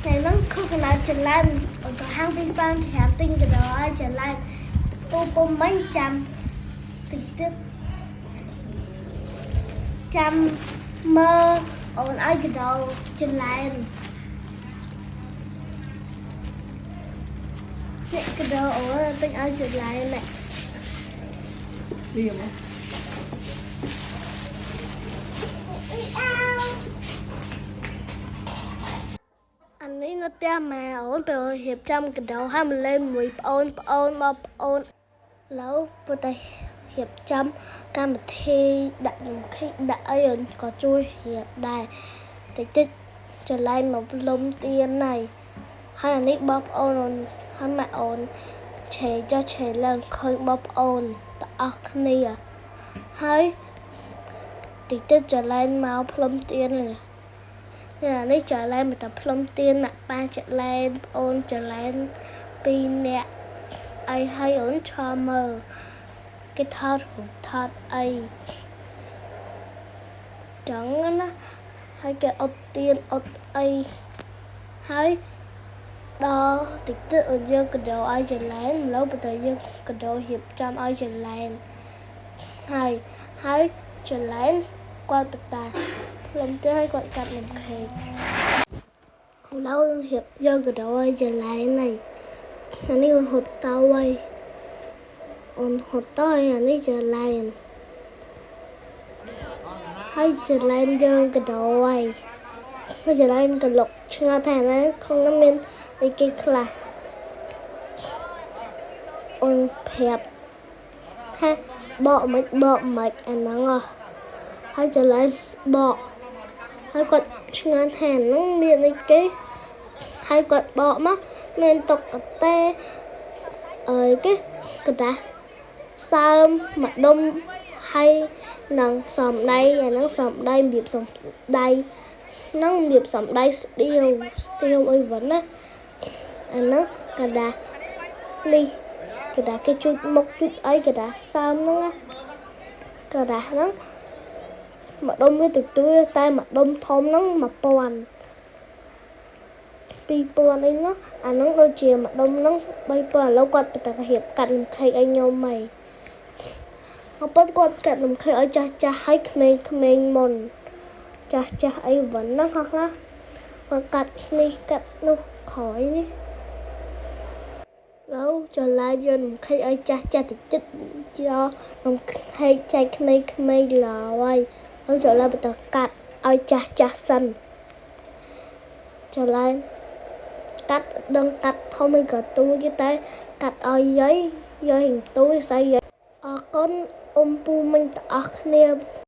ថ្ងៃហ្នឹងខុសកន្លែងចលនអូនទៅហាងពីបានត្រាំទិញកាដូឲ្យចលនពូពូមិញចាំតិចទៀតចាំមើលអូនឲ្យកាដូចលននេះកាដូអូនទិញឲ្យចលននេះ នេះមក អានេះនៅផ្ទះម៉ែអូនទៅរៀបចំកាដូឲ្យមកលេងមួយប្អូនប្អូនមកប្អូនឡូវព្រោះតែរៀបចំកម្មវិធីដាក់នំខេកដាក់អីអូនក៏ជួយរៀបដែរតិចតិចចលែងមកលំទៀនហើយហើយអានេះបងប្អូនអូនហើយម៉ែអូនឆេចុះឆេឡើងឃើញបងប្អូនទាំងអស់គ្នាហើយតិចតិចចលែងមកផ្លុំទៀននេះ នេះអានេះចលែនមកតែផ្លុំទៀនម៉ាក់ប៉ាចលែនប្អូនចលែនពីរនាក់អីហើយអូនឈរមើលគេថតរូបថតអីចឹងណាហើយគេអត់ទៀនអត់អីហើយដល់តិចទៀតអូនយកកាដូឲ្យចលែនឥឡូវបន្តយើងកាដូរៀបចំឲ្យចលែនហើយហើយចលែនគាត់បតាផ្លុំទៀនឲ្យគាត់កាត់នំខេក ឥឡូវរៀបយកកាដូឲ្យចលែនហើយអានេះអូនហត់ទៅហើយអូនហត់ទៅហើយអានេះចលែនហើយចលែនយកកាដូហើយហើយចលែនក៏លុកឆ្ងល់ថាណាក្នុងនោះមានអីគេខ្លះអូនប្រាប់ថាបកមិនបកមិនអាហ្នឹងហ៎ហើយចលែនបកហើយគាត់ឆ្ងល់ថាហ្នឹងមានអីគេហើយគាត់បកមកមានតុក្កតាអីគេกระดาษសើមមួយដុំហើយនឹងសំដៃអាហ្នឹងសំដៃរបៀបសំដៃហ្នឹងរបៀបសំដៃស្ទៀវស្ទៀវអីវិញណាអាហ្នឹងกระดาษនេះกระดาษគេជូតមុខជូតអីกระดาษសើមហ្នឹងណាกระดาษហ្នឹងមួយដុំវាតិចតួចតែមួយដុំធំហ្នឹង1000 2000អីនោះអាហ្នឹងដូចជាមួយដុំហ្នឹង3000ឥឡូវគាត់បន្តរៀបកាត់នំខេកឲ្យខ្ញុំហីអប៉ុនគាត់កាត់នំខេកឲ្យចាស់ចាស់ឲ្យក្មេងក្មេងមុនចាស់ចាស់អីវិញហ្នឹងហោះខ្លះគាត់កាត់នេះកាត់នោះក្រោយនេះឡូវចលាយកនំខេកឲ្យចាស់ចាស់តិចតិចយកនំខេកចែកក្មេងក្មេងឡើយហើយចលាបន្តកាត់ឲ្យចាស់ចាស់សិនចលាកាត់ដឹងកាត់ធំឯក៏ទូចតែកាត់ឲ្យយាយយាយទូចស្អីយាយអរគុណអ៊ំពូមិញទាំងអស់គ្នា